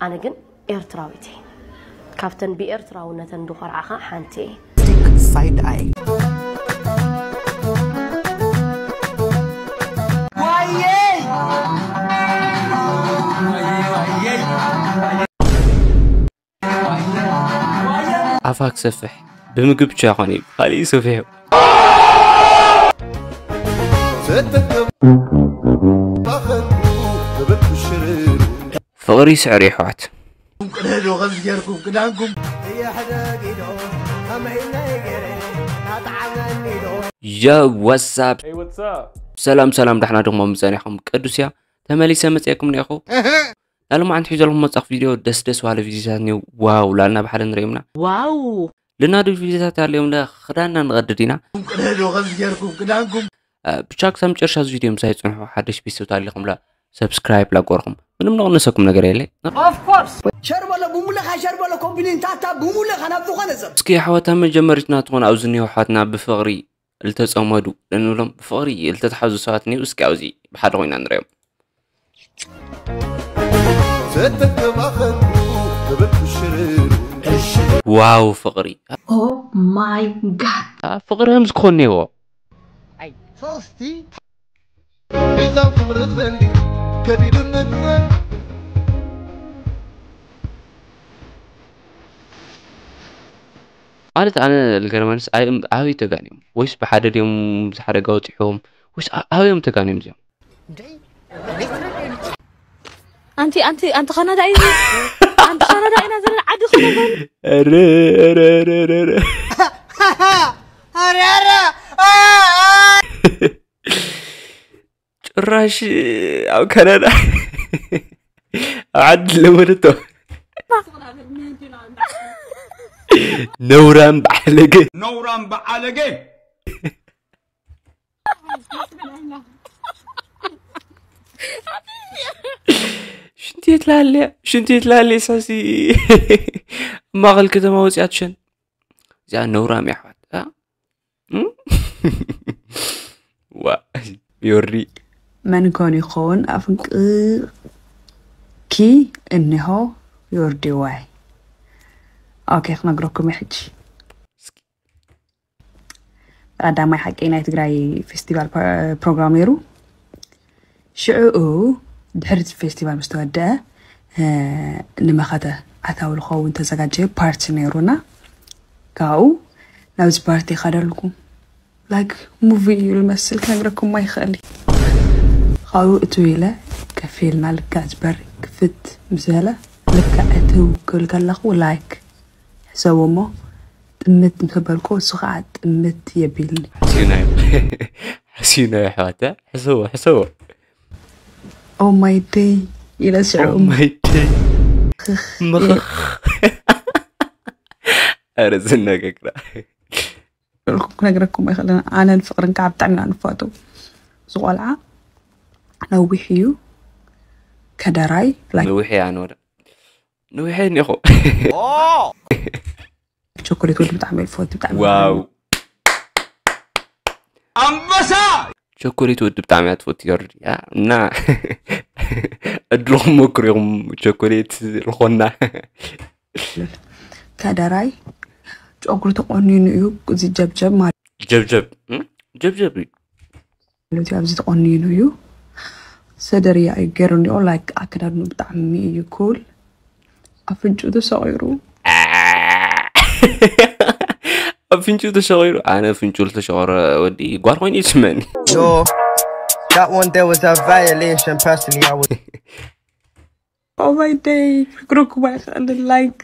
ኣነ ግን ኤርትራዊት እየ። ካብተን ብኤርትራውነተን ዝኾርዓኻ ሓንቲ እየ። Stick side eye. ኣፋ ክሰፍሕ ብምግብ ብቻ ይኾን እዩ፣ ካሊእ ሰፊሑ። ፍቕሪ ስዕሪ ኣሕዋት። ያ ዋትሳፕ። ሰላም ሰላም፣ ዳሕና ድኹም ምጸኒሕኩም ቅዱስ እያ። ተመሊሰ መጽኤኩም ኔኹ። ላልማዓንቲ ሒዘልኩም መጻኹ ቪድዮ ደስ ደስ ባለ ቪድዮታት ኔው። ዋው ላልና ብሓደ ንርእዮምና። ዋው ልናዱ ቪድዮታት ኣለዮም ለ ክዳንና ንቐድድ ኢና። ብቻ ክሳብ መጨረሻ እዚ ቪድዮ ምሳይ ጽንሑ። ሓደሽ ቤተሰብ ታሊኹም ላ ሰብስክራይብ ላጎርኩም ምንም ንቕንሰኩም ነገር የለ። ኦፍ ኮርስ ሸር በሎ ብሙለኻ ሸር በሎ ኮምፕሊን ታታ ብሙለኻ ናብ ዝኾነ ሰብ እስኪ ኣሕዋታ መጀመሪትና ትኾን ኣብዚ ኒው ኣሕዋትና ብፍቕሪ ልተጸመዱ እንብሎም ብፍቕሪ ልተተሓዙ ሰባት ኒው እስኪ ኣብዚ ብሓደ ኮይና ንሪኦም። ዋው ፍቕሪ Oh my god. ፍቕሪ ከም ዝኮን ኔዎ ማለት ኣነ ልገርመንስ ኣይ- ኣበይ ተጋንዮም ወይስ ብሓደ ድዮም ዝሓደጋ ወፂሖም ወይስ ኣ- ኣበይ እዮም ተጋንዮም እዚኦም ኣንቲ ኣንቲ ኣንቲ ካናዳ እዩ ኣንቲ ካናዳ ኢና ዘለና ዓዲ ካናዳ ኧረ ኧረ ኧረ ኧረ ኧረ ኧረ ኧረ ጭራሽ ኣብ ካናዳ ኣብ ዓዲ ለመደቶ ነውራም ባዕለገ ነውራም በዓለገ ሽንቲ የትላለያ ሽንቲ የትላለያ ሳሲ ማእኸል ከተማ ወፂኣት ሸን እዚኣ ነውራም እያ ኣሕዋት እ? ዋ ዮሪ መን ኮን ይኸውን ኣፍንቅኪ እኒሆ ዮርዲ ዋይ ኦኬ ክነግረኩም እየ ሕጂ ቀዳማይ ሓቂ ናይ ትግራይ ፌስቲቫል ፕ- ፕሮግራም ነይሩ ሽዑኡ ድሕሪ እቲ ፌስቲቫል ምስ ተወደአ እ፣ ንመኸተ ኣታዊ ዝኸውን ተዘጋጀየ ፓርቲ ነይሩና ካብኡ ናብዚ ፓርቲ ይኸደልኩ ላይክ ሙቪ እዩ ዝመስል ክነግረኩም ኣይኽእል እዩ ካብኡ እቱ ኢለ ከፊልና ልክዕ ዝበሪ ክፍት ምስ በለ ልክዕ እትው ክብል ከለኹ ላይክ ሕሰቡ እሞ ጥምት ምስ በልኩ እሱ ከዓ ጥምት የቢልኒ ሕስዩናዮ ሕስዩናዮ ኣሕዋት ሕሰቦ ሕሰቦ ኦማይ ደይ ኢለ ስዑ ኦማይ ደይ ምኽኽ ኧረ ዝነገግራ ክነግረኩም ኣይኽእልን ኣነን ፍቅርን ከዓ ብጣዕሚ ኢና ንፋተው ዝቆልዓ ነዊሕ እዩ ከደራይ like ነዊሕ እያ ኣነ ወደ ነዊሕ እየ እኒኹ ቸኮሌት ወዲ ብጣዕሚ እየ ዝፈቱ ብጣዕሚ ዋው ኣንበሳ ቸኮሌት ወዲ ብጣዕሚ እያ ትፈቱ ዮርዲ ያ እና ዕድልኹም መክሩ ኢኹም ቸኮሌት ዝኾና ከደራይ ጨጉሪ ተቆኒኑ እዩ እዚ ጀብጀብ ማለት ጀብጀብ እም? ጀብጀብ እዩ ማለት እዩ ኣብዚ ተቆኒኑ እዩ ሰደርያ እዩ ገይሩ እኒኦ ላይክ ኣከዳድኑ ብጣዕሚ እዩ ኩል ኣፍንጭኡ ተሰቂሩ ኣፍንጭኡ ተሸቂሩ ኣነ ኣፍንጭኡ ዝተሸቆረ ወዲ ጓል ኮይኑ ይስመኒ Yo, that one there was a violation. Personally, I would. ኦማይ ደይ ክነግረኩም ኣይኽእልን ላይክ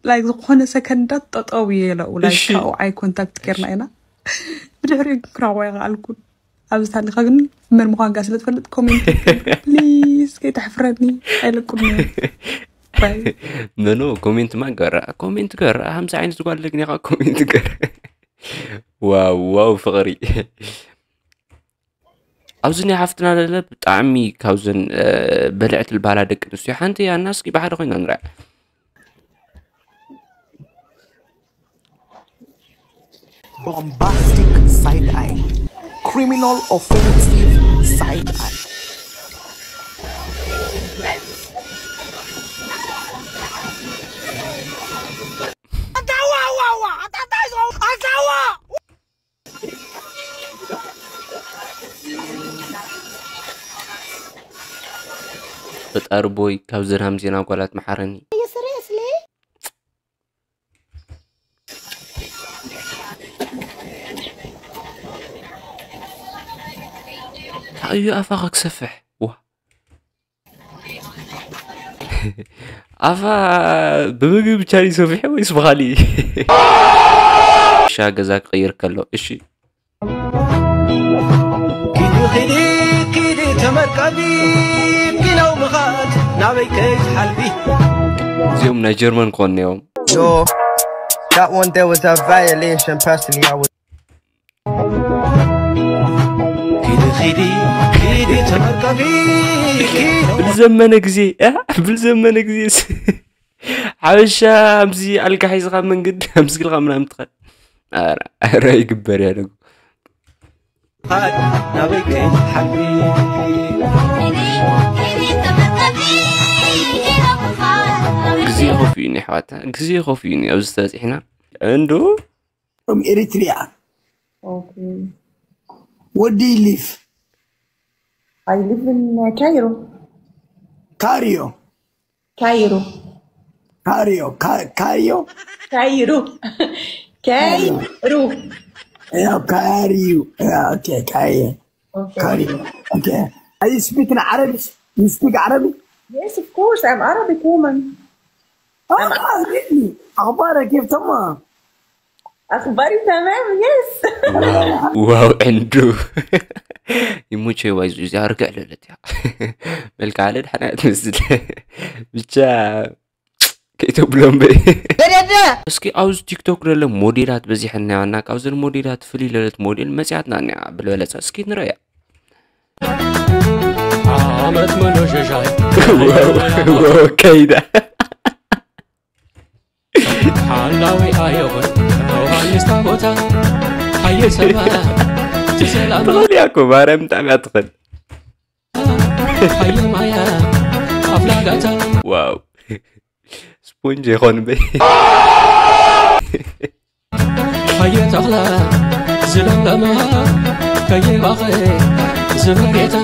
ላይክ ዝኾነ ሰከንዳት ጠጠው እየ ኢለው ላይክ እሺ። ካብኡ ኣይ ኮንታክት ጌርና ኢና ብድሕሪኡ ክራኸቦ ኣይኽኣልኩን ኣብዚ ታሊኻ ግን መን ምዃንካ ስለ ትፈልጥ ኮሜንት ፕሊዝ ከይተሕፍረኒ ኣይለቁን መኖ ኮሜንት ማ ገራ ኮሜንት ገራ ሃምሳ ዓይነት ጓል ለግኒኻ ኮሜንት ገራ ዋው ዋው ፍቕሪ ኣብዚ ናይ ሓፍትና ለለ ብጣዕሚ ካብዘን እ፣ በልዕቲ ልባላ ደቂ ኣንስትዮ ሓንቲ እያ እና እስኪ ብሓደ ኮይና ንርኣ Bombastic side eye. Criminal offensive side eye. ጠርቦይ ካብ ዘድሃም ዜና ጓላት መሓረኒ። Are you seriously? ታዩ ኣፋ ክሰፍሕ ዋ ኣፋ ብምግቢ ብቻ ይሰፍሕ ወይስ ብኻሊ ሻ ገዛ ክቕይር ከሎ እሺ ኪዲ ኪዲ ኪዲ ተመርቀቢ ኪነው ምኻድ ናበይ ከይትሓልቢ እዚኦም ናይ ጀርመን ክኾን እዮም Yo, that one there was a violation. Personally, I would. ኪዲ ኪዲ ኪዲ ተመርቀቢ ኪነው ብልዘመነ ግዜ እ? ብልዘመነ ግዜ ስ- ሓበሻ ኣብዚ ኣልጋ ሒዝኻ መንገዲ ኣምስግልካ ምናምን ትኸድ ኧረ ይግበር እያ ደጉ ምኻድ ናበይ ከይትሓልቢ ግዜ ኮፍ እዩ ኒ ኣሕዋት ግዜ ኮፍ እዩ ኒ ኣብዚ ተበፂሕና እንዱ From Eritrea. Okay. Where do you live? I live in uh, Cairo. Cario. Cairo. Cario. Ca- Cario. Cairo. Cairo. Yeah, Cario. Yeah, okay, Cario. Okay. Cario. Okay. Are you speaking Arabic? You speak Arabic? Yes, of course. I'm Arabic woman. Ah, really? أخبارك كيف تمام؟ أخباري تمام. Yes. ዋው ዕንዱ ይሙቼ ዋይዙ እዚኣ ርግዕ ለለት እያ መልካ ኣለ ድሓና ትመስል ብቻ ከይተብሎም በይ እስኪ ኣብዚ ቲክቶክ ለለ ሞዴላት በዚሐና እና ካብዘን ሞዴላት ፍልይ ለለት ሞዴል መፅያትና እኒያ ብልበለፀ እስኪ ንረያ ዓመት ሙሉ ሸሻይ ከይዳ ሓላዊ ኣየኹን ዮሃንስ ታቦታ ሓየ ሰባ ትሰላማ ትኽእል እያ እኮ ማርያም ብጣዕሚ እያ ትኽእል ሓየ ማያ ኣፍላጋታ ዋው ስፖንጅ ይኾን በይ ሓየ ተኽላ ዝለምለማ ከይባኸ ዝበሬታ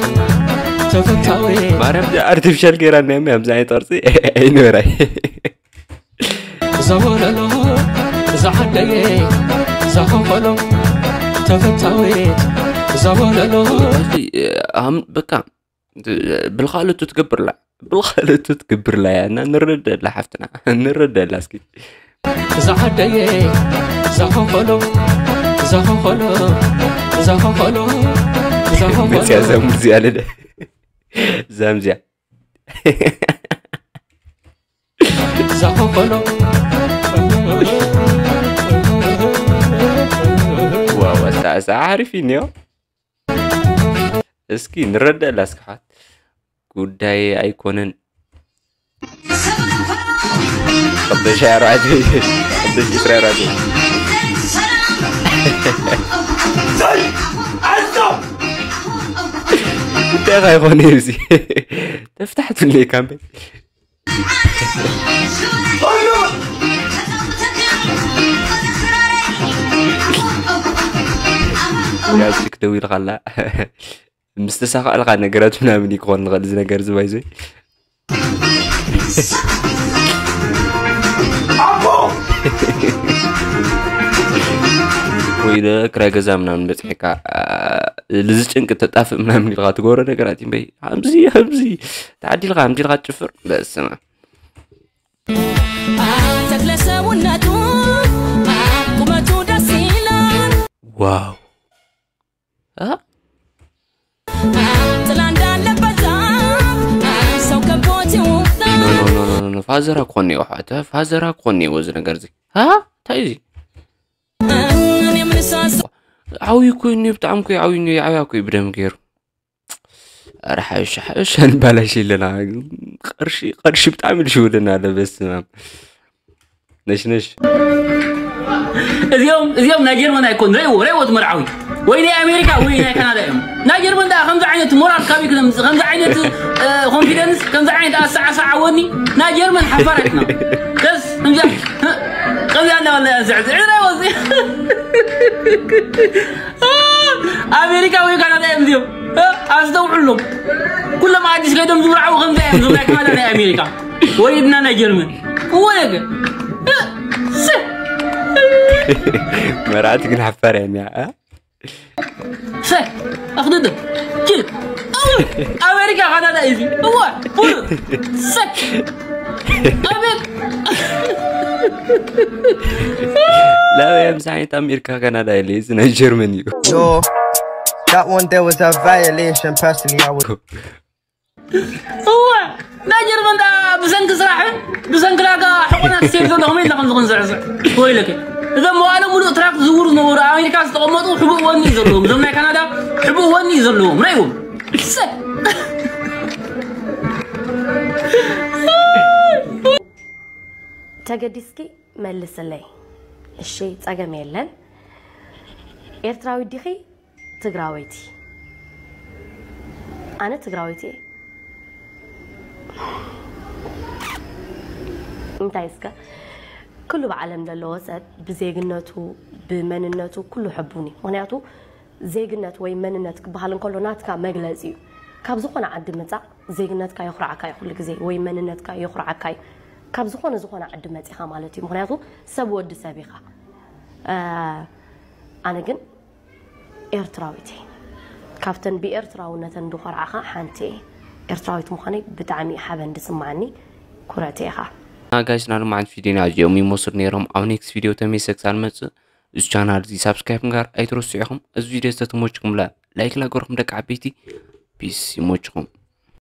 ተፈታዊ ማርያም ኣርቲፊሻል ገይራ እኒኦም ኣብዚ ዓይነት ቅርፂ ኣይነበራይ ዘወለሎ ዝዓደየ ዘኸኸሎ ተፈታዊት ዘወለሎ በቃ ብልኻለቱ ትገብርላ ብልኻለቱ ትገብርላ እያ እና ንረደላ ሓፍትና ንረደላ እስኪ ዝዓደየ ዘኸኸሎ ዘኸኸሎ ዘኸኸሎ መፅያ ዘሙዚያ ለደ ዘምዚያ ዘኸኸሎ ዋው ኣሳእሳ ሓሪፍ እዩ እኒኦ እስኪ ንረደላ እስኪ ሓት ጉዳይ ኣይኮነን ቅዱሽ ኣርባዕተ ቅዱሽ ዕስራ ኣርባዕተ ጉዳይኻ ይኾነ እዩ እዚ ተፍታሕትለይ ካምበ ያስክ ደው ኢልካ ኣላ ምስ ተሳኻእልካ ነገራት ምናምን እዩ ክኾን ንኽእል እዚ ነገር እዚ ባይዞይ ወይ ደ ክራይ ገዛ ምናምን በፅሕካ ልዚ ጭንቂ ተጣፍእ ምናምን ኢልካ ትገብሮ ነገራት እዩ በይ ከምዚ ከምዚ ተዓዲልካ ከምዚ ኢልካ ትጭፍር በስማ ተክለ ሰውነቱ ቁመቱ ደስ ይላል ዋው እ? ጥላ እንዳለበት ዛፍ ሰው ከቦት ይውጣል ፋዘራ ክኾን እኒኦ ኣሕዋት ፋዘራ ክኾን እኒኦ እዚ ነገር እዚ እ? እንታይ እዚ እኔ ምንሳስ ዓብዩ እኮ እዩ ብጣዕሚ እኮ ዓብዩ ዓብያ እኮ እዩ ብደም ገይሩ ኧረ ሓበሻ ሓበሻ ንባላሽ ኣለና ቅርሺ ቅርሺ ብጣዕሚ ልሽውደና ኣለ በስማም ነሽ ነሽ እዚኦም እዚኦም ናይ ጀርመን ኣይኮን ረይዎ ረይዎ ትመርዓዊ ወይ ናይ ኣሜሪካ ወይ ናይ ካናዳ እዮም ናይ ጀርመን ዳ ከምዚ ዓይነት ሞራል ካበይ ክተምፅ ከምዚ ዓይነት ኮንፊደንስ ከምዚ ዓይነት ኣሰዓሳዓ ወኒ ናይ ጀርመን ሓፋራትና ደስ ከምዚ ከምዚ ኣለዋላ ያዘዕዝዕ ረይዎ ኣሜሪካ ወይ ካናዳ እዮም እዚኦም ኣስተውዕሎም። ኩሎም ኣዲስ ከይዶም ዝምርዓው ከምዚ እዮም። ዞም ናይ ካናዳ ናይ ኣሜሪካ ወይ ድማ ናይ ጀርመን። እወ ነገ። መርዓት ግን ሓፋር እያ እኒኣ። ሰ ኣኽድዶ ችል ኣሜሪካ ካናዳ እዩ። እወ ሰ ኣቤት ላበያ ምስ ዓይነት ኣሜሪካ ካናዳ የለ እዚ ናይ ጀርመን እዩ። Yo, that one there was a violation. Personally, I would. እወ ናይ ጀርመን ዳ ብሰንኪ ስራሕን ብሰንኪ ዳጋ ሕቆናት ሴፍ ዘለኹም የለኹም ዝኹን ዝዕዝዕ ወይለከ እዞም መዋለ ሙሉእ ትራክ ዝውሩ ዝነበሩ ኣሜሪካ ዝተቐመጡ ሕቡእ ወኒ እዩ ዘለዎም። እዞም ናይ ካናዳ ሕቡእ ወኒ እዩ ዘለዎም። ርኢዎም። ሰ ተገዲስኪ መልስለይ። እሺ፣ ጸገም የለን። ኤርትራዊት ዲኺ ትግራወይቲ? ኣነ ትግራወይቲ እየ። እንታይ እስከ ኩሉ ብዓለም ዘለዎ ሰብ ብዜግነቱ ብመንነቱ ኩሉ ሕቡን እዩ። ምክንያቱ ዜግነት ወይ መንነት ክበሃል እንከሎ ናትካ መግለፂ እዩ። ካብ ዝኾነ ዓዲ ምፃእ ዜግነትካ የኹርዓካ እዩ ኩሉ ግዜ ወይ መንነትካ የኹርዓካ እዩ። ካብ ዝኾነ ዝኾነ ዓዲ መፂኻ ማለት እዩ። ምክንያቱ ሰብ ወዲ ሰብ ኢኻ። ኣነ ግን ኤርትራዊት እየ። ካብተን ብኤርትራውነተን ዝኮርዓኻ ሓንቲ እየ። ኤርትራዊት ምዃነይ ብጣዕሚ እዩ ሓበን ዝስማዓኒ። ኩረተይ ኢኻ። ጋይስ ናሉ መዓልቲ ቪዲዮና እዚኦም ይመስሉ ነይሮም። ኣብ ኔክስት ቪዲዮ ተመልሰ ክሳብ ንመፅእ እዚ ቻናል እዚ ሳብስክራይብ ምግባር ኣይትረስዑ ኢኹም። እዚ ቪዲዮ ዝተተመችኩም ላ ላይክ ላገርኩም ደቂ ዓበይቲ ፒስ ይመችኹም።